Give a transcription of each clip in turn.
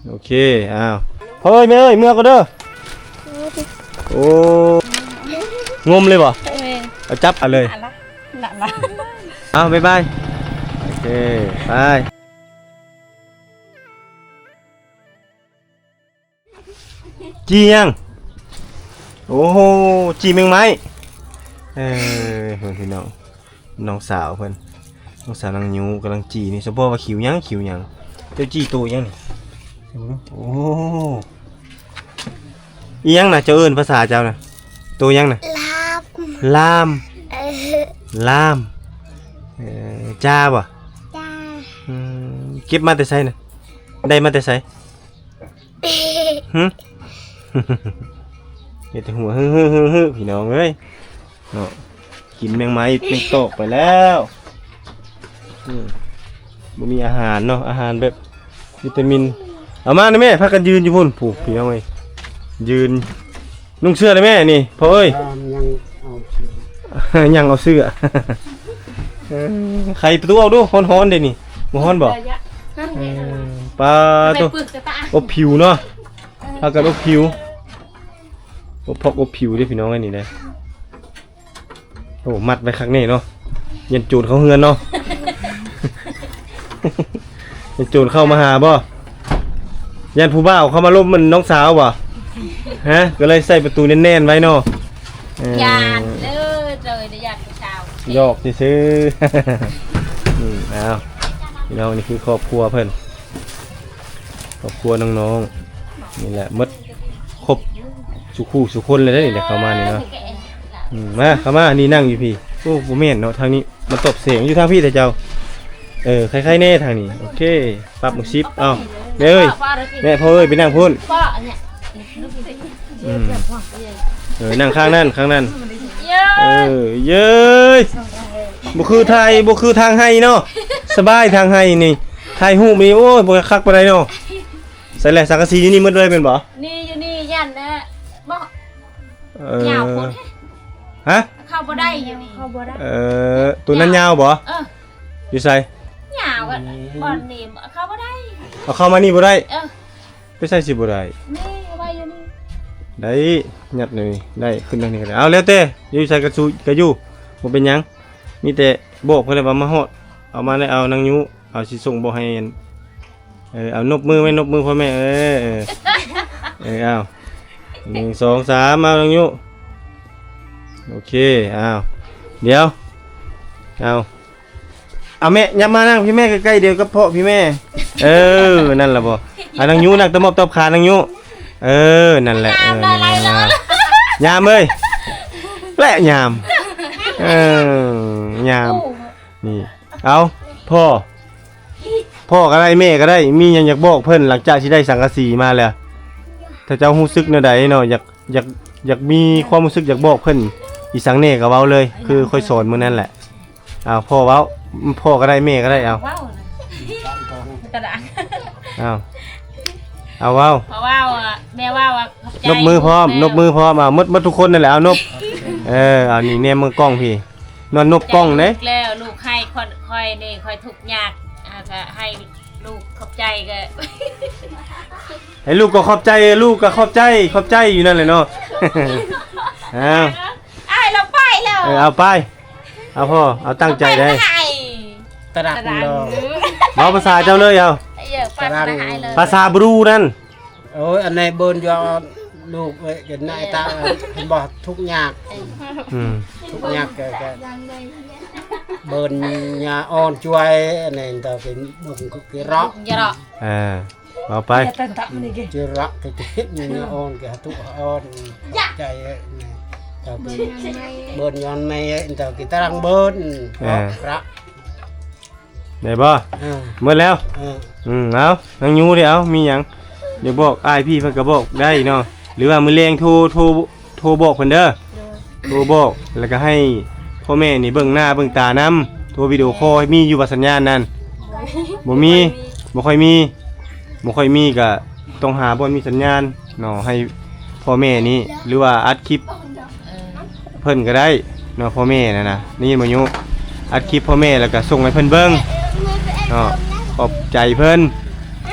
ໂອເຄ ອ້າວ ພໍ່ເອີຍ ແມ່ເອີຍ ເມືອກ່ອນເດີ. ໂອ້ ງົມເລີຍບໍ່? ເອີ ເອົາຈັບເອົາເລີຍ. ອ້າວ ບາຍບາຍ. ໂອເຄ ໄປ. ຈີ່ຫຍັງ? ໂອ້ໂຫ ຈີ່ແມງໄມ້. ເອີ ເພິ່ນ ພີ່ນ້ອງ ນ້ອງສາວເພິ່ນ ນ້ອງສາວນາງຍຸກຳລັງຈີ່ນີ້. ສະພໍວ່າຂິວຫຍັງ ຂິວຫຍັງ? ເຈົ້າຈີ່ໂຕຫຍັງນີ້? ໂອ້ ອີ່ຫຍັງນະ? ເຈົ້າເອີ້ນພາສາເຈົ້ານະ ໂຕຫຍັງນະ? ລາມ ລາມ ເອີ ລາມ. ເອີ ຈ້າບໍ່? ຈ້າ. ອືມ ເກັບມາແຕ່ໃສນະ? ໄດ້ມາແຕ່ໃສ? ຫຶ ເຮັດແຕ່ຫົວ ຫຶໆໆ ພີ່ນ້ອງເອີຍເນາະ. ກິນແມງໄມ້ແມງຕອກໄປແລ້ວ. ອືມ ບໍ່ມີອາຫານເນາະ ອາຫານແບບວິຕາມິນ. ເອົາມານະແມ່ ພາກັນຢືນຢູ່ພຸ້ນ ຜູ້ ພີ່ນ້ອງເອີຍ ຢືນ. ນຸ່ງເສື້ອໄດ້ແມ່ນີ້ ພໍ່ເອີຍ. ຍັງເອົາເສື້ອ ຍັງເອົາເສື້ອ. ເອີ ໄຂປະຕູອອກດູ ຮ້ອນໆເດ້ນີ້. ບໍ່ຮ້ອນບໍ່? ເອີ ປາໂຕ ອົບຜິວເນາະ ພາກັນອົບຜິວ ອົບພອກອົບຜິວເດ້ ພີ່ນ້ອງເອີຍ ນີ້ເດ້. ໂອ້ ມັດໄວ້ຄັກແນ່ເນາະ ຢ້ານໂຈນເຂົ້າເຮືອນເນາະ. ຢ້ານໂຈນເຂົ້າມາຫາບໍ່? ຢ້ານຜູ້ບ່າວເຂົ້າມາລົມອັນນ້ອງສາວບໍ່? ຮະ ກໍເລີຍໃສ່ປະຕູແໜ້ນໆໄວ້ເນາະ. ເອີ ຢ້ານເດີ ເລີຍຢ້ານຜູ້ສາວ. ຫຍອກຊື່ໆ. ອືມ ອ້າວ ພີ່ນ້ອງ ນີ້ຄືຄອບຄົວເພິ່ນ ຄອບຄົວນ້ອງໆ ນີ້ແຫຼະ ໝົດຄົບສູ່ຄູ່ສູ່ຄົນເລີຍເດ້ ນີ້ໄດ້ເຂົ້າມານີ້ເນາະ. ອືມ ມາ ເຂົ້າມາ ນີ້ນັ່ງຢູ່ພີ້. ໂອ້ ບໍ່ແມ່ນເນາະ ທາງນີ້ມັນຕອບແສງ ຢູ່ທາງພີ້ແທ້ເຈົ້າ. ເອີ ໄຄໆແນ່ທາງນີ້. ໂອເຄ ປັບໝົດສິບ. ເອົາ ແມ່ເອີຍ ແມ່ ພໍ່ເອີຍ ໄປນັ່ງພຸ້ນ. ອືມ ເອີ ນັ່ງຂ້າງນັ້ນ ຂ້າງນັ້ນ. ເອີ ເຢີຍ ບໍ່ຄືໄທ ບໍ່ຄືທາງໄຮ່ເນາະ. ສະບາຍທາງໄຮ່ນີ້ ຖ່າຍຮູບນີ້ ໂອ້ຍ ບໍ່ຄັກປານໃດເນາະ. ໃສ່ແຫຼະ ສັງກະສີຢູ່ນີ້ໝົດເລີຍແມ່ນບໍ່? ນີ້ຢູ່ນີ້ ຢ້ານນະ ບໍ່ ເອີ ຍາວພຸ້ນ. ຮະ? ເຂົ້າບໍ່ໄດ້ຢູ່ນີ້ ເຂົ້າບໍ່ໄດ້. ເອີ ໂຕນັ້ນຍາວບໍ່? ເອີ ຢູ່ໃສ? ຍາວ ບ່ອນນີ້ເຂົ້າບໍ່ໄດ້. ເອົາເຂົ້າມານີ້ບໍ່ໄດ້? ເອີ ໄປໃສຊິບໍ່ໄດ້? ນີ້ເອົາໄວ້ຢູ່ນີ້ ໄດ້ ຍັດນີ້ໄດ້ ຂຶ້ນທາງນີ້ກໍໄດ້. ເອົາ ແລ້ວແຕ່ ຢູ່ໃສກໍສູ່ ກໍຢູ່ ບໍ່ເປັນຫຍັງ. ມີແຕ່ບອກເພິ່ນແຫຼະວ່າມາຮອດ ເອົາມາແລ້ວ ເອົານາງຍຸ ເອົາ ຊິສົ່ງບອກໃຫ້ ເອີ ເອົາ ນົບມືໄວ້ ນົບມືພໍ່ແມ່. ເອີ ເອີ ເອີ ເອົາ ໜຶ່ງ ສອງ ສາມ ເອົາ ນາງຍຸ. ໂອເຄ ເອົາ ດຽວ ເອົາ ເອົາ ແມ່ ຫຍັບມານັ່ງພີ້ແມ່ ໃກ້ໆ ດຽວກັບພໍ່ພີ້ແມ່. ເອີ ນັ້ນລະບໍ່? ອາ ນາງຍຸ ນັ່ງຕະໝອບຕອບຂາ ນາງຍຸ. ເອີ ນັ້ນແຫຼະ ເອີ ງາມ ເອີຍ ແຫຼະ ງາມ. ເອີ ງາມ ນີ້. ເອົາ ພໍ່ ພໍ່ກໍໄດ້ ແມ່ກໍໄດ້ ມີຫຍັງຢາກບອກເພິ່ນ ຫຼັງຈາກທີ່ໄດ້ສັງກະສີມາແລ້ວ? ຖ້າເຈົ້າຮູ້ສຶກແນວໃດເນາະ ຢາກ ຢາກ ຢາກມີຄວາມຮູ້ສຶກຢາກບອກເພິ່ນອີ່ສັງແດ່ກໍເວົ້າເລີຍ ຄືຂ້ອຍສອນມື້ນັ້ນແຫຼະ. ເອົາ ພໍ່ເວົ້າ ພໍ່ກໍໄດ້ ແມ່ກໍໄດ້. ເອົາ ເວົ້ານະ ກະດາ ເອົາ ເອົາ ເວົ້າ ພໍ່ເວົ້າ ແມ່ເວົ້າວ່າຂອບໃຈ ນົບມືພ້ອມ ນົບມືພ້ອມ. ເອົາ ໝົດ ໝົດທຸກຄົນນັ້ນແຫຼະ ເອົາ ນົບ. ເອີ ເອົາ ນີ້ແນມເບິ່ງກ້ອງພີ້ ນອນນົບກ້ອງເດ້. ແລ້ວລູກໃຫ້ຂ້ອຍ ຂ້ອຍນີ້ຂ້ອຍທຸກຍາກ ອ່າ ກະໃຫ້ລູກຂອບໃຈ ກະໃຫ້ລູກກໍຂອບໃຈ ລູກກໍຂອບໃຈ ຂອບໃຈຢູ່ນັ້ນແຫຼະເນາະ. ເອົາ ອ້າຍລາວໄປແລ້ວ. ເອີ ເອົາໄປ ເອົາພໍ່ ເອົາຕັ້ງໃຈໄດ້. ຕະຫຼັກ ເວົ້າພາສາເຈົ້າເລີຍ. ເອົາ ເອີ ໄປ ຕະຫຼັກ ພາສາບຣູນັ້ນ. ໂອ້ຍ ອັນໃນເບິ່ນຢູ່ ລູກເອີຍ ເຫັນໜ້າຕາ ເຫັນບໍ່ ທຸກຍາກ. ອືມ ທຸກຍາກ ກະ ກະເບິ່ນຍາອ່ອນຊ່ວຍ ອັນນີ້ເຈົ້າເປັນເບິ່ງກະເລາະ ເອີ ເວົ້າໄປ ເລາະ ກະເຮັດຍາອ່ອນ ກະທຸກອ່ອນ ຂອບໃຈ ເຈົ້າເປັນເບິ່ນຍ້ອນໃນ ເຈົ້າກະຕະລັງເບິ່ນ ເອີ ເລາະ. ໄດ້ບໍ່? ເອີ ໝົດແລ້ວ. ເອີ ອືມ ເອົາ ນາງຍູເດ້ ເອົາ ມີຫຍັງຢາກບອກອ້າຍພີ່ເພິ່ນກໍບອກໄດ້ເນາະ ຫຼືວ່າມື້ແລງໂທ ໂທ ໂທບອກເພິ່ນເດີ ໂທບອກ ແລ້ວກໍໃຫ້ພໍ່ແມ່ນີ້ເບິ່ງໜ້າເບິ່ງຕານຳ ໂທວິດີໂອຄໍ ມີຢູ່ບໍ່ສັນຍານນັ້ນ? ບໍ່ມີ ບໍ່ຄ່ອຍມີ ບໍ່ຄ່ອຍມີ ບໍ່ຄ່ອຍມີກໍຕ້ອງຫາບ່ອນມີສັນຍານເນາະ ໃຫ້ພໍ່ແມ່ນີ້ ຫຼືວ່າອັດຄລິບ ເອີ ເພິ່ນກໍໄດ້ເນາະ ພໍ່ແມ່ນັ້ນນະ ໄດ້ຍິນບໍ່ຍູ? ອັດຄລິບພໍ່ແມ່ແລ້ວກໍສົ່ງໃຫ້ເພິ່ນເບິ່ງເນາະ ຂອບໃຈເພິ່ນ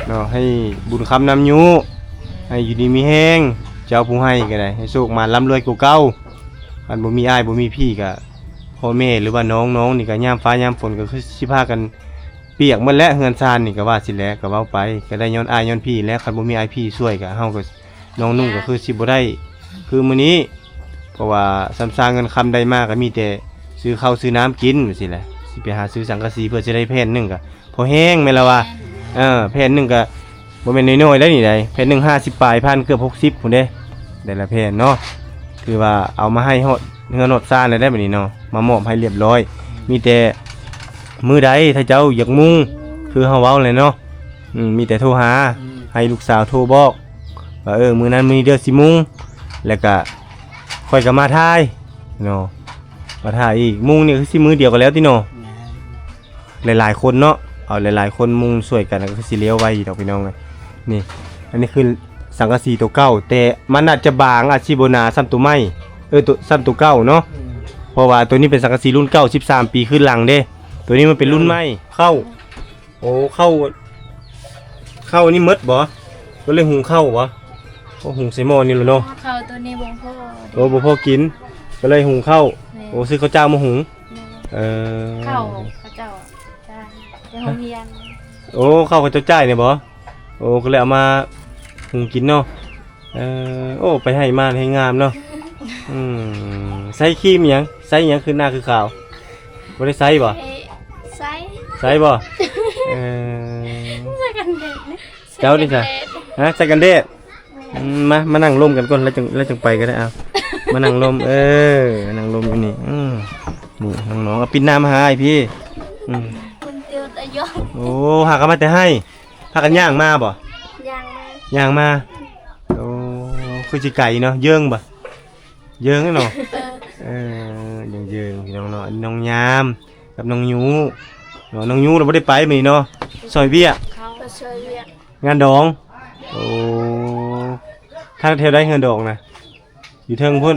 ເນາະ ໃຫ້ບຸນຄຳນຳຍຸ ໃຫ້ຢູ່ດີມີແຮງ ເຈົ້າຜູ້ໃຫ້ກໍໄດ້ ໃຫ້ໂຊກໝານລ່ຳລວຍກວ່າເກົ່າ. ຄັນບໍ່ມີອ້າຍບໍ່ມີພີ່ກໍ ພໍ່ແມ່ ຫຼືວ່ານ້ອງໆນີ້ກໍຍາມຟ້າຍາມຝົນກໍຄືຊິພາກັນປຽກໝົດແຫຼະ ເຮືອນຊານນີ້ກໍວ່າຊີ້ແຫຼະ ກໍເວົ້າໄປ ກໍໄດ້ຍ້ອນອ້າຍຍ້ອນພີ່ແຫຼະ. ຄັນບໍ່ມີອ້າຍພີ່ຊ່ວຍກໍ ເຮົາກໍ ນ້ອງນຸ່ງກໍຄືຊິບໍ່ໄດ້ຄືມື້ນີ້ ເພາະວ່າສ່ຳຊາເງິນຄຳໄດ້ມາກໍມີແຕ່ຊື້ເຂົ້າຊື້ນ້ຳກິນຊີ້ແຫຼະ. ຊິໄປຫາຊື້ສັງກະສີເພື່ອຊິໄດ້ແຜ່ນໜຶ່ງກໍພໍແຮງແມ່ນລະວ່າ. ແມ່ນ ເອີ ແຜ່ນໜຶ່ງກໍບໍ່ແມ່ນນ້ອຍໆໄດ໋ນີ້ໃດ໋ ແຜ່ນໜຶ່ງຫ້າສິບປາຍພັນ ເກືອບຫົກສິບພຸ້ນເດ້ ແຕ່ລະແຜ່ນເນາະ. ຄືວ່າເອົາມາໃຫ້ຮອດເຮືອນຮອດຊານແລ້ວໄດ໋ບັດນີ້ເນາະ ມາມອບໃຫ້ລຽບຮ້ອຍ. ມີແຕ່ມື້ໃດຖ້າເຈົ້າຢາກມຸງ ຄືເຮົາເວົ້າແຫຼະເນາະ ອືມ ມີແຕ່ໂທຫາ ອືມ ໃຫ້ລູກສາວໂທບອກ ວ່າ ເອີ ມື້ນັ້ນມື້ນີ້ເດີ ຊິມຸງ ແລ້ວກະຂ້ອຍກໍມາຖ່າຍເນາະ ມາຖ່າຍອີກ. ມຸງນີ້ຄືຊິມື້ດຽວກັນແລ້ວຕິເນາະ ແມ່ນ ຫຼາຍໆຄົນເນາະ ເອົາຫຼາຍໆຄົນມຸງຊ່ວຍກັນ ກໍຄືຊິແລ້ວໄວດອກພີ່ນ້ອງເອີຍ. ນີ້ ອັນນີ້ຄືສັງກະສີໂຕເກົ່າ ແຕ່ມັນອາດຈະບາງ ອາດຊິບໍ່ໜາສ່ຳໂຕໃໝ່ ເອີ ໂຕ ສ່ຳໂຕເກົ່າເນາະ ອືມ ເພາະວ່າໂຕນີ້ເປັນສັງກະສີລຸ້ນເກົ່າ ສິບສາມປີຂຶ້ນຫຼັງເດ້ ໂຕນີ້ມັນເປັນລຸ້ນໃໝ່. ເຂົ້າ ໂອ້ ເຂົ້າ ເຂົ້ານີ້ໝົດບໍ່? ກໍເລີຍຫຸງເຂົ້າບໍ່? ກໍຫຸງໃສ່ໝໍ້ນີ້ແຫຼະເນາະ. ເຂົ້າໂຕນີ້ບໍ່ພໍ. ໂອ້ ບໍ່ພໍກິນ ກໍເລີຍຫຸງເຂົ້າ. ແມ່ນ ໂອ້ ຊື້ເຂົ້າຈ້າວມາຫຸງ. ແມ່ນ ເອີ ເຂົ້າເຂົາເຈົ້າຈ່າຍໄປໂຮງຮຽນ. ໂອ້ ເຂົ້າເຂົາເຈົ້າຈ່າຍນີ້ບໍ່? ໂອ້ ກໍເລີຍເອົາມາຫຸງກິນເນາະ. ເອີ ໂອ້ ໄປໄຮ່ມາໄຮ່ງາມເນາະ. ອືມ ໃຊ້ຄຣີມຫຍັງ? ໃຊ້ຫຍັງຄືໜ້າຄືຂາວ? ບໍ່ໄດ້ໃຊ້ບໍ່? ໃຊ້ ໃຊ້ບໍ່? ເອີ ໃຊ້ກັນແດດ. ເຈົ້ານີ້ຊະ? ຮະ ໃຊ້ກັນແດດ. ອືມ ມາ ມານັ່ງລົມກັນກ່ອນ ແລ້ວຈັ່ງ ແລ້ວຈັ່ງໄປກໍໄດ້. ເອົາ ມານັ່ງລົມ ເອີ ນັ່ງລົມຢູ່ນີ້. ອືມ ນີ້ນ້ອງໆ ເອົາ ປິດໜ້າມາຫາອ້າຍພີ່. ອືມ ໂອ້ ຫາກັນມາແຕ່ໄຮ່ ພາກັນຍ່າງມາບໍ່? ຍ່າງມາ ຍ່າງມາ. ໂອ້ ຄືຊິໄກເນາະ ເຢິງບໍ່? ເຢິງເນາະ. ເອີ ເອີ ເຢິງໆ ພີ່ນ້ອງເນາະ. ນ້ອງຍາມກັບນ້ອງຍູເນາະ. ນ້ອງຍູລະບໍ່ໄດ້ໄປມື້ນີ້ເນາະ ຊ່ອຍວຽກ ເຂົາໄປຊ່ອຍວຽກ ງານດອງ. ໂອ້ ທາງແຖວໃດເຮືອນດອງນະ? ຢູ່ເທິງພຸ້ນ.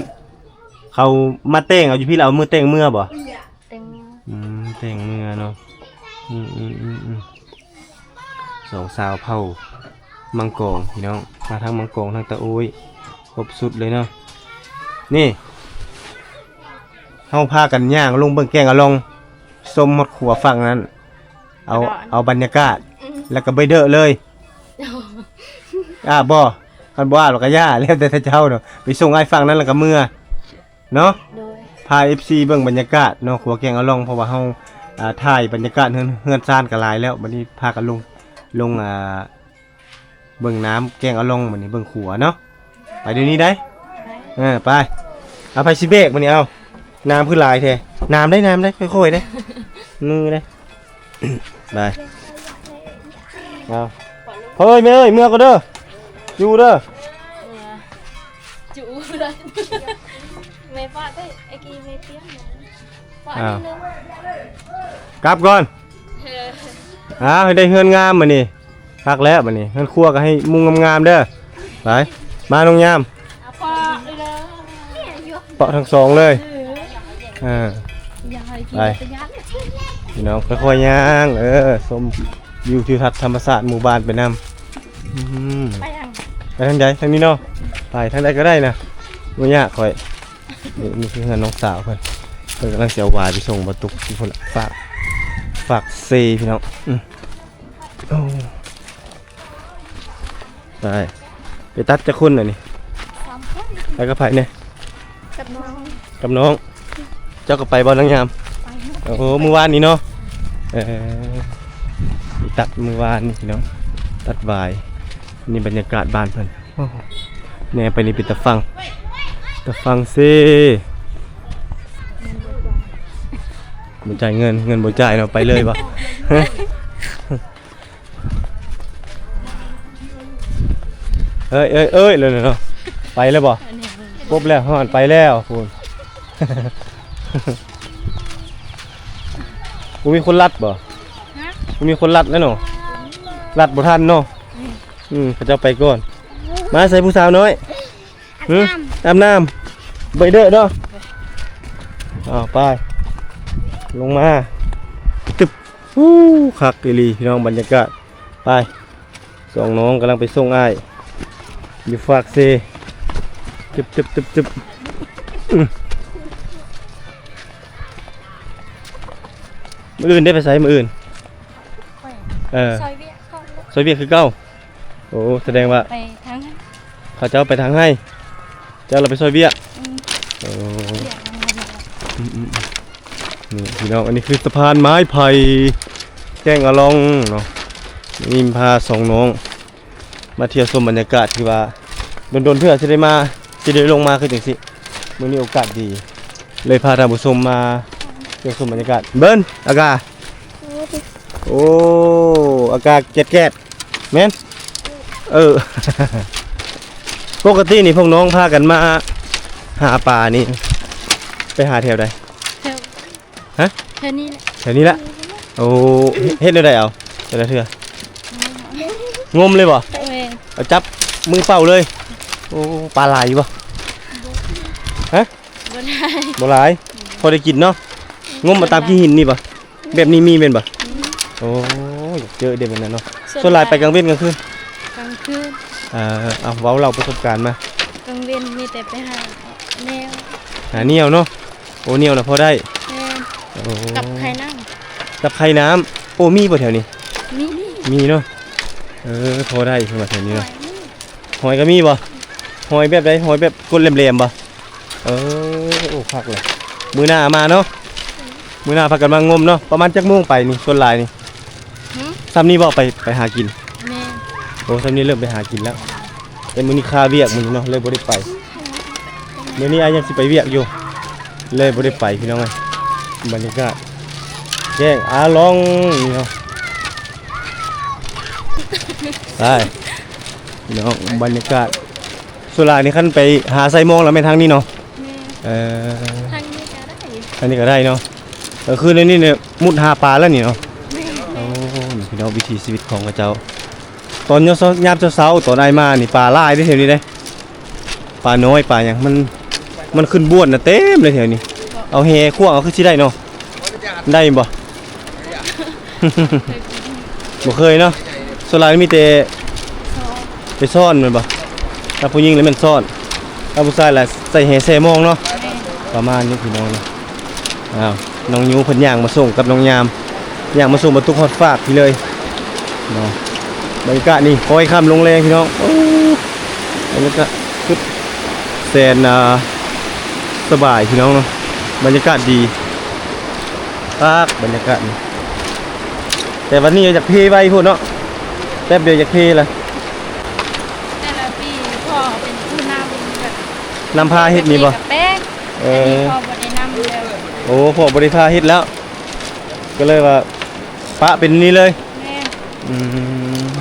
ເຂົາມາແຕ່ງເອົາຢູ່ພີ້ລະ ເອົາມື້ແຕ່ງເມືອບໍ່? ແຕ່ງເມືອ. ອືມ ແຕ່ງເມືອເນາະ. ອືມໆ ສອງສາວເຜົ່າມັງກອງພີ່ນ້ອງ ມາທັງມັງກອງທັງຕາໂອ້ຍ ຄົບຊຸດເລີຍເນາະ. ນີ້ ເຮົາພາກັນຍ່າງລົງເບິ່ງແກ້ງອາລ່ອງ ຊົມຮອດຂົວຝັ່ງນັ້ນ ເອົາ ເອົາບັນຍາກາດ ອືມ ແລ້ວກໍໄປເດີະເລີຍ. ອາບບໍ່? ຄັນບໍ່ອາບລະກະຢ່າ ແລ້ວແຕ່ເຈົ້າເນາະ. ໄປສົ່ງອ້າຍຝັ່ງນັ້ນລະກະເມືອເນາະ. ໂດຍ ພາເອັຟຊີເບິ່ງບັນຍາກາດເນາະ ຂົວແກ້ງອາລ່ອງ ເພາະວ່າເຮົາ ອ່າ ຖ່າຍບັນຍາກາດເຮືອນ ເຮືອນຊານກະຫຼາຍແລ້ວ ບັດນີ້ພາກັນລົງ ລົງ ອ່າ ເບິ່ງນ້ຳແກ້ງອາລ່ອງ ບັດນີ້ເບິ່ງຂົວເນາະ. ໄປດຽວນີ້ໄດ໋. ເອີ ໄປ. ເອົາ ໃຜຊິແບກບັດນີ້? ເອົາ ນ້ຳຄືຫຼາຍແທ້. ນ້ຳໄດ໋ ນ້ຳໄດ໋ ຄ່ອຍໆໄດ໋ ມືໄດ໋. ໄປ ເອົາ ເຮີ້ຍ ແມ່ເອີຍ ເມືອກ່ອນເດີ ຢູ່ເດີ ເມືອ ຢູ່ເດີ ແມ່ປ້າໄດ້ ໄອ້ກີ້ແມ່ຕຽມ ປ້າ ອ້າວ ນີ້ເດີ ກັບກ່ອນ. ເອີ ອ້າວ ໃຫ້ໄດ້ເຮືອນງາມບັດນີ້ ຄັກແລ້ວບັດນີ້ ເຮືອນຄົວກໍໃຫ້ມຸງງາມໆເດີ. ໄປ ມານ້ອງຍາມ ເອົາເປາະເລີຍ ເປາະທັງສອງເລີຍ. ເອີ ເອີ ໄປ ພີ່ນ້ອງ ຄ່ອຍໆຍ່າງ ເອີ ຊົມວິວທິວທັດທຳມະຊາດໝູ່ບ້ານໄປນຳ. ອືມ ໄປທາງ ໄປທາງໃດ? ທາງນີ້ເນາະ. ໄປທາງໃດກໍໄດ້ນະ ບໍ່ຍາກຂ້ອຍ. ນີ້ ນີ້ຄືເຮືອນນ້ອງສາວເພິ່ນ ເພິ່ນກຳລັງຊິເອົາຫວາຍໄປສົ່ງບໍ່ຕຸກຢູ່ພຸ້ນລະ ຝາກ ຝາກເຊພີ່ນ້ອງ. ອືມ ໂອ້ ໄປ ໄປຕັດຈັກຄົນລະນີ້? ສາມຄົນ. ໄປກັບໃຜແດ່? ກັບນ້ອງ ກັບນ້ອງ. ເຈົ້າກໍໄປບໍ່ນາງຍາມ? ໄປ. ໂອ້ ມື້ວານນີ້ເນາະ. ເອີ ໄປຕັດມື້ວານນີ້ພີ່ນ້ອງ ຕັດຫວາຍ. ນີ້ບັນຍາກາດບ້ານເພິ່ນ. ໂອ້ ແນມໄປນີ້ເປັນຕາຝັ່ງ ຕາຝັ່ງເຊ. ບໍ່ຈ່າຍເງິນ ເງິນບໍ່ຈ່າຍເນາະ ໄປເລີຍບໍ່? ເອີຍ ເອີຍ ເອີຍ ເລີຍເນາະ ໄປແລ້ວບໍ່? ຄົບແລ້ວ ຮອດ ໄປແລ້ວພຸ້ນ. ບໍ່ມີຄົນລັດບໍ່? ຮະ? ບໍ່ມີຄົນລັດແລ້ວເນາະ ລັດບໍ່ທັນເນາະ. ອືມ ອືມ ເຂົາເຈົ້າໄປກ່ອນ. ມາໃສ່ຜູ້ສາວນ້ອຍ. ຫືມ ອາບນ້ຳ ໄປເດີເນາະ. ເອົາ ໄປ ລົງມາ ຕຶບ. ໂອ້ ຄັກອີ່ຫຼີພີ່ນ້ອງ ບັນຍາກາດ. ໄປ ສອງນ້ອງກຳລັງໄປສົ່ງອ້າຍຢູ່ຟາກເຊ. ຕຶບ ຕຶບ ຕຶບ ຕຶບ. ອືມ ມື້ອື່ນໄດ້ໄປໃສ? ມື້ອື່ນ ຂ້ອຍ ເອີ ຊ່ອຍວຽກເຂົາ ຊ່ອຍວຽກຄືເກົ່າ. ໂອ້ ສະແດງວ່າ ໄປທາງ ເຂົາເຈົ້າໄປທາງໄຮ່ ເຈົ້າລະໄປຊ່ອຍວຽກ. ອືມ ໂອ້ ວຽກທາງນັ້ນແຫຼະ. ອືມໆ ນີ້ພີ່ນ້ອງ ອັນນີ້ຄືສະພານໄມ້ໄຜ່ແກ້ງອາລ່ອງເນາະ. ນີ້ພາສອງນ້ອງມາທ່ຽວຊົມບັນຍາກາດ ທີ່ວ່າດົນໆເທື່ອຊິໄດ້ມາ ຊິໄດ້ລົງມາຄືຈັ່ງຊີ້. ມື້ນີ້ໂອກາດດີ ເລີຍພາທ່ານຜູ້ຊົມມາທ່ຽວຊົມບັນຍາກາດ. ເບິ່ງອາກາດ ໂອ້ ອາກາດແກດໆ ແມ່ນ ເອີ ປົກກະຕິນີ້ພວກນ້ອງພາກັນມາຫາປານີ້ ໄປຫາແຖວໃດ? ແຖວ ຮະ? ແຖວນີ້ແຫຼະ ແຖວນີ້ແຫຼະ. ໂອ້ ເຮັດແນວໃດເອົາແຕ່ລະເທື່ອ? ງົມເລີຍບໍ່? ແມ່ນ ເອົາຈັບມືເປົ່າເລີຍ. ໂອ້ ປາຫຼາຍຢູ່ບໍ່? ຮະ? ບໍ່ຫຼາຍ ບໍ່ຫຼາຍ ພໍໄດ້ກິນເນາະ. ງົມມາຕາມຂີ້ຫີນນີ້ບໍ່? ແບບນີ້ມີແມ່ນບໍ່? ອືມ ໂອ້ ຢາກເຈີເດ້ແບບນັ້ນເນາະ. ສ່ວນຫຼາຍ ສ່ວນຫຼາຍໄປກາງເວັນກາງຄືນ? ກາງຄືນ. ເອີ ເອົາ ເວົ້າເລົ່າປະສົບການມາ. ກາງເວັນມີແຕ່ໄປຫາແນວ ຫາແນວເນາະ. ໂອ້ ແນວນະພໍໄດ້. ແມ່ນ ໂອ້ ກັບໄຂ່ນ້ຳ ກັບໄຂ່ນ້ຳ. ໂອ້ ມີບໍ່ແຖວນີ້? ມີ ມີເນາະ. ເອີ ພໍໄດ້ເພິ່ນວ່າແຖວນີ້ເນາະ. ຫອຍມີ ຫອຍກໍມີບໍ່? ຫອຍແບບໃດ? ຫອຍແບບກົ້ນແຫຼມໆບໍ່? ເອີ ໂອ້ ຄັກເລີຍ ມື້ໜ້າມາເນາະ. ມື້ໜ້າພາກັນມາງົມເນາະ. ປະມານຈັກໂມງໄປນີ້ ສ່ວນຫຼາຍນີ້? ຫື? ຊ່ຳນີ້ບໍ່ໄປ ໄປຫາກິນ? ແມ່ນ ໂອ້ ຊ່ຳນີ້ເລີ່ມໄປຫາກິນແລ້ວ. ແຕ່ມື້ນີ້ຄາວຽກມື້ນີ້ເນາະ ເລີຍບໍ່ໄດ້ໄປ. ມື້ນີ້ອ້າຍຍັງຊິໄປວຽກຢູ່ ເລີຍບໍ່ໄດ້ໄປພີ່ນ້ອງເອີຍ. ບັນຍາກາດແກ້ງອາລ່ອງນີ້ເນາະ. ໄປ ພີ່ນ້ອງ ບັນຍາກາດ ສ່ວນຫຼາຍນີ້ຄັນໄປຫາໄຊມອງແລ້ວແມ່ນທາງນີ້ເນາະ. ແມ່ນ ເອີ ທາງນີ້ກໍໄດ້ ທາງນີ້ກໍໄດ້ເນາະ. ເອີ ຄືໃນນີ້ນີ້ມຸດຫາປາແລ້ວນີ້ເນາະ. ແມ່ນ ໂອ້ ນີ້ພີ່ນ້ອງ ວິຖີຊີວິດຂອງເຂົາເຈົ້າ ຕອນຍາມເຊົ້າ ຍາມເຊົ້າໆ ຕອນອ້າຍມານີ້ ປາຫຼາຍເດ້ແຖວນີ້ເດ້. ປານ້ອຍປາຫຍັງ ມັນ ມັນຂຶ້ນບ້ວນນະເຕັມເລີຍແຖວນີ້. ເອົາແຫຂວ້າງເອົາຄືຊິໄດ້ເນາະ. ໄດ້ບໍ່? ບໍ່ເຄີຍເນາະ. ສ່ວນຫຼາຍມີແຕ່ຊ້ອນ ໄປຊ້ອນແມ່ນບໍ່? ຖ້າຜູ້ຍິງລະແມ່ນຊ້ອນ ຖ້າຜູ້ຊາຍລະໃສ່ແຫແຊ່ມອງເນາະ. ປະມານນີ້ພີ່ນ້ອງເນາະ. ອ້າວ ນ້ອງຢູເພິ່ນຍ່າງມາສົ່ງກັບນ້ອງຍາມ ຍ່າງມາສົ່ງບັນທຸກຮອດຟາກພີ້ເລີຍເນາະ. ບັນຍາກາດນີ້ ຄ້ອຍຄ່ຳລົງແລງພີ່ນ້ອງ. ໂອ້ ບັນຍາກາດສຸດແສນ ອ່າ ສະບາຍພີ່ນ້ອງເນາະ. ບັນຍາກາດດີຄັກ ບັນຍາກາດນີ້. ແຕ່ວັນນີ້ຢາກເພໄວໂພດເນາະ ແປັບດຽວຢາກເພລະ. ແຕ່ລະປີພໍ່ເປັນຜູ້ນຳ ນຳພາເຮັດນີ້ບໍ່? ແປງ ເອີ ອັນນີ້ພໍ່ບໍ່ໄດ້ນຳແລ້ວ. ໂອ້ ພໍ່ບໍ່ໄດ້ພາເຮັດແລ້ວ ກໍເລີຍວ່າປະເປັນນີ້ເລີຍ. ແມ່ນ ອືມ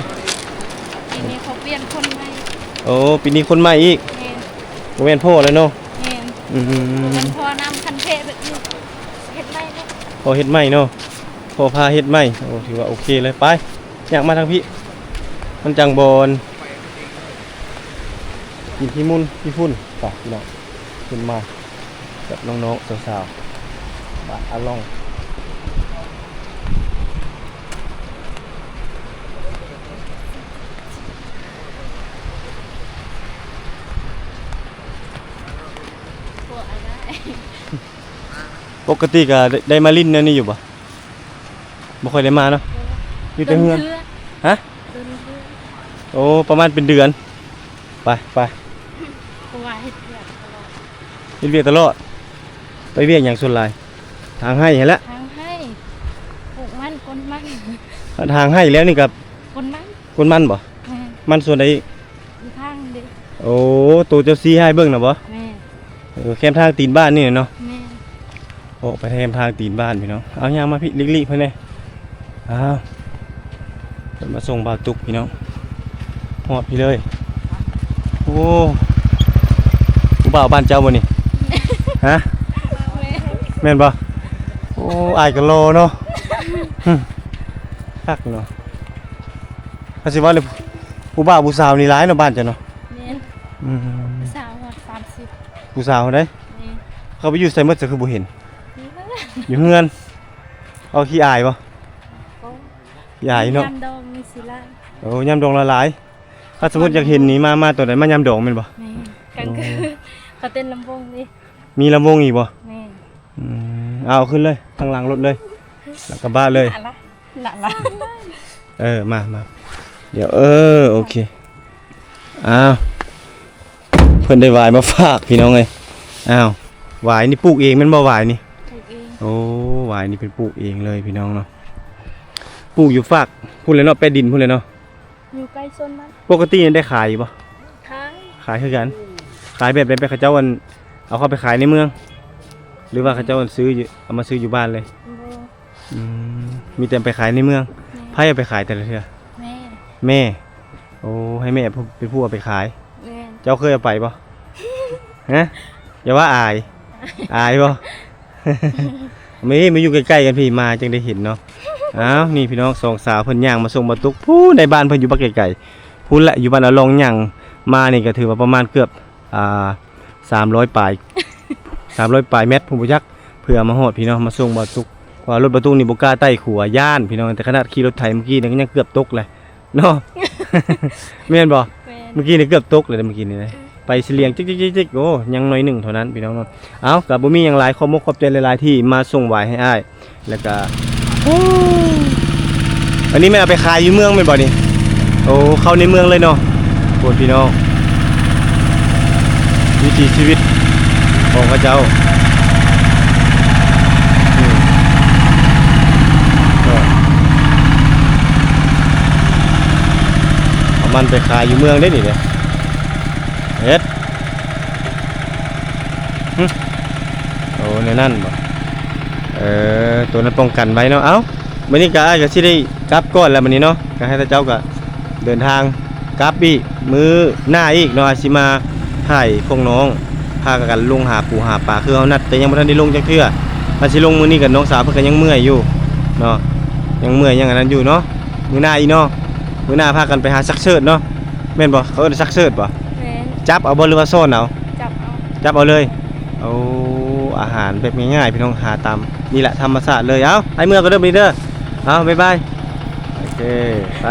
ປີນີ້ເຂົາປ່ຽນຄົນໃໝ່. ໂອ້ ປີນີ້ຄົນໃໝ່ອີກ. ແມ່ນ ບໍ່ແມ່ນພໍ່ແລ້ວເນາະ. ແມ່ນ ອືມ ບໍ່ແມ່ນພໍ່ນຳ ຄັນເພແບບນີ້ເຮັດໃໝ່ເນາະ. ພໍ່ເຮັດໃໝ່ເນາະ ພໍ່ພາເຮັດໃໝ່. ໂອ້ ຖືວ່າໂອເຄເລີຍ. ໄປ ຍ່າງມາທາງພີ້ ມັນຈັ່ງບໍ່ ກິນຂີ້ມຸນຂີ້ຝຸ່ນ. ໄປພີ່ນ້ອງ ຂຶ້ນມາກັບນ້ອງໆ ສາວໆ ບ້ານອາລ່ອງ. ປົກກະຕິກະໄດ້ ໄດ້ມາຫຼິ້ນແນວນີ້ຢູ່ບໍ່? ບໍ່ຄ່ອຍໄດ້ມາເນາະ. ໂດນ ຢູ່ແຕ່ເຮືອນ. ໂດນເທື່ອ. ຮະ? ໂດນເທື່ອ. ໂອ້ ປະມານເປັນເດືອນ. ໄປ ໄປ ເພາະວ່າເຮັດວຽກຕະຫຼອດ ເຮັດວຽກຕະຫຼອດ. ໄປວຽກຫຍັງສ່ວນຫຼາຍ? ທາງໄຮ່ຫັ້ນແຫຼະ. ທາງໄຮ່ ປູກມັນ ກົນມັນ. ທາງໄຮ່ແລ້ວນີ້ກໍ ກົນມັນ. ກົນມັນບໍ່? ແມ່ນ. ມັນສ່ວນໃດອີກ? ຢູ່ທາງເດ. ໂອ້ ໂຕເຈົ້າຊີ້ໃຫ້ເບິ່ງນະບໍ່? ແມ່ນ. ເອີ ແຄມທາງຕີນບ້ານນີ້ເນາະ. ແມ່ນ. ອອກໄປແຄມທາງຕີນບ້ານພີ່ນ້ອງ. ເອົາ ຍ່າງມາພີ້ ຫຼີກໆ ເພິ່ນແດ່. ອ້າວ ເພິ່ນມາສົ່ງບ່າວຕຸກພີ່ນ້ອງ ຮອດພີ້ເລີຍ. ໂອ້ ຜູ້ບ່າວບ້ານເຈົ້າບໍ່ນີ້? ຮະ? ແມ່ນບໍ່? ໂອ້ ອ້າຍກໍຫຼໍ່ເນາະ. ຄັກເນາະ. ເຂົາຊິວ່າແລ້ວ ຜູ້ບ່າວຜູ້ສາວນີ້ຫຼາຍເນາະ ບ້ານເຈົ້າເນາະ. ແມ່ນ. ອືມ ຜູ້ສາວຮອດສາມສິບ. ຜູ້ສາວເດ້? ແມ່ນ. ເຂົາໄປຢູ່ໃສໝົດ ເຈົ້າຄືບໍ່ເຫັນ? ຢູ່ເຮືອນ. ຢູ່ເຮືອນ. ເອົາ ຂີ້ອາຍບໍ່? ບໍ່. ຢາຍເນາະ ຍາມດອງມີສີລາ. ໂອ້ ຍາມດອງຫຼາຍໆ. ຖ້າສົມມຸດຢາກເຫັນນີ້ ມາ ມາຕອນໃດ? ມາຍາມດອງແມ່ນບໍ່? ແມ່ນ. ກາງຄືນເຂົາເຕັ້ນລຳວົງເດ້. ມີລຳວົງອີກບໍ່? ແມ່ນ. ອືມ ເອົາຂຶ້ນເລີຍ ທາງຫຼັງລົດເລີຍ ຫຼັງກະບະເລີຍ. ລະລະ ເອີ ມາ ມາ ດຽວ ເອີ ໂອເຄ. ອ້າວ ເພິ່ນໄດ້ຫວາຍມາຝາກພີ່ນ້ອງເອີຍ. ອ້າວ ຫວາຍນີ້ປູກເອງແມ່ນບໍ່? ຫວາຍນີ້ ປູກເອງ. ໂອ້ ຫວາຍນີ້ເພິ່ນປູກເອງເລີຍພີ່ນ້ອງເນາະ. ປູກຢູ່ຟາກພຸ້ນແຫຼະເນາະ ແປະດິນພຸ້ນແຫຼະເນາະ. ຢູ່ໃກ້ສວນມັນ. ປົກກະຕິນີ້ໄດ້ຂາຍຢູ່ບໍ່? ຂາຍ. ຂາຍຄືກັນ. ຂາຍແບບໃດ? ແບບເຂົາເຈົ້າ ອັນ ເອົາເຂົ້າໄປຂາຍໃນເມືອງ ຫຼືວ່າເຂົາເຈົ້າ ອັນ ຊື້ຢູ່ ເອົາມາຊື້ຢູ່ບ້ານເລີຍ? ບໍ່. ອືມ ມີແຕ່ໄປຂາຍໃນເມືອງ. ແມ່ນ. ໃຜເອົາໄປຂາຍແຕ່ລະເທື່ອ? ແມ່. ແມ່. ໂອ້ ໃຫ້ແມ່ເປັນຜູ້ເອົາໄປຂາຍ. ແມ່ນ. ເຈົ້າເຄີຍເອົາໄປບໍ່? ຮະ? ຢ່າວ່າອາຍ. ອາຍບໍ່? ແມ່ ມາຢູ່ໃກ້ໆກັນພີ້ ມາຈັ່ງໄດ້ເຫັນເນາະ. ອ້າວ ນີ້ພີ່ນ້ອງ ສອງສາວເພິ່ນຍ່າງມາສົ່ງບ່າວຕຸກ ພູ້ນໃນບ້ານເພິ່ນຢູ່ບັກໄກໆ ພຸ້ນແຫຼະ ຢູ່ບ້ານອາລອງ. ຍ່າງມານີ້ກໍຖືວ່າປະມານເກືອບ ອ່າ ສາມຮ້ອຍປາຍ ສາມຮ້ອຍປາຍແມັດພຸ້ນບໍ່ຈັກ ເພື່ອມາຮອດພີ້ເນາະ ມາສົ່ງບ່າວຕຸກ. ເພາະວ່າລົດບ່າວຕຸກນີ້ບໍ່ກ້າໄຕ່ຂົວ ຢ້ານພີ່ນ້ອງ. ແຕ່ຂະໜາດຂີ່ລົດໄຖເມື່ອກີ້ນີ້ກໍຍັງເກືອບຕົກແຫຼະ ເນາະ. ແມ່ນບໍ່? ແມ່ນ. ເມື່ອກີ້ນີ້ເກືອບຕົກເລີຍ ເມື່ອກີ້ນີ້ນະ ໄປສະຫຼຽງຈິກໆໆໆ. ໂອ້ ຍັງໜ້ອຍໜຶ່ງເທົ່ານັ້ນພີ່ນ້ອງເນາະ. ເອົ້າ ກໍບໍ່ມີຫຍັງຫຼາຍ ຂອບມົກຂອບໃຈຫຼາຍໆ ທີ່ມາສົ່ງຫວາຍໃຫ້ອ້າຍ ແລ້ວກໍ ໂອ້ ອັນນີ້ແມ່ນເອົາໄປຂາຍຢູ່ເມືອງແມ່ນບໍ່ນີ້? ໂອ້ ເຂົ້າໃນເມືອງເລີຍເນາະ. ໂອ້ ພີ່ນ້ອງ ວິຖີຊີວິດຂອງເຂົາເຈົ້າ. ອືມ ເອີ ເອົາມັນໄປຂາຍຢູ່ເມືອງເດ້ນີ້ເດ້. ເຮັດ ຫຶ ໂອ້ ແນວນັ້ນບໍ່? ເອີ ໂຕນັ້ນປ້ອງກັນໄວ້ເນາະ. ເອົ້າ ມື້ນີ້ກໍອ້າຍກໍຊິໄດ້ກັບກ່ອນແລ້ວມື້ນີ້ເນາະ. ກໍໃຫ້ເຈົ້າກໍເດີນທາງກັບອີກ ມື້ໜ້າອີກເນາະ ອາດຊິມາຖ່າຍພວກນ້ອງ ພາກັນລົງຫາປູຫາປາ ຄືເຮົານັດ ແຕ່ຍັງບໍ່ທັນໄດ້ລົງຈັກເທື່ອ. ອາດຊິລົງມື້ນີ້ກັບນ້ອງສາວເພິ່ນກໍຍັງເມື່ອຍຢູ່ເນາະ ຍັງເມື່ອຍຍັງອັນນັ້ນຢູ່ເນາະ. ມື້ໜ້າອີກເນາະ ມື້ໜ້າພາກັນໄປຫາຊັກເສີດເນາະ. ແມ່ນບໍ່? ເຂົາເອີ້ນຊັກເສີດບໍ່? ແມ່ນ. ຈັບເອົາບໍ່ ຫຼືວ່າຊ້ອນເອົາ? ຈັບເອົາ. ຈັບເອົາເລີຍ. ໂອ້ ອາຫານແບບງ່າຍໆ ພີ່ນ້ອງ ຫາຕາມນີ້ແຫຼະ ທຳມະຊາດເລີຍ. ເອົ້າ ອ້າຍເມືອກ່ອນເດີ ບາດນີ້ເດີ. ເອົ້າ ບາຍບາຍ. ໂອເຄ ໄປ.